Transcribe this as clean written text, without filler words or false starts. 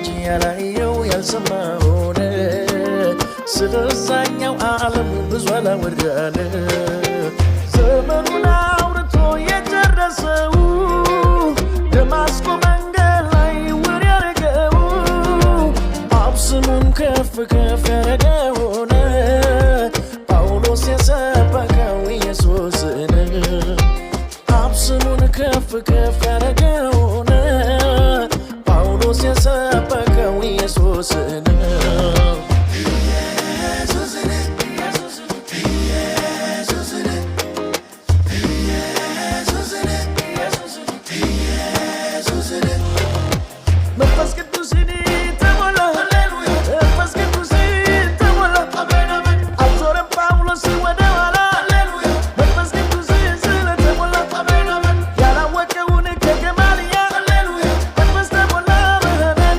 ልጅ ያላየው ያልሰማውን ስለዛኛው ዓለም ብዙ አላወራን። ዘመኑን አውርቶ የጨረሰው ደማስቆ መንገድ ላይ ውር ያደረገው አብ ስሙን ከፍ ከፍ ያደረገውን ጳውሎስ የሰበከው ኢየሱስን አብ ስሙን ከፍ ከፍ ያደረገውን ጳውሎስ የሰበከው ኢየሱስን።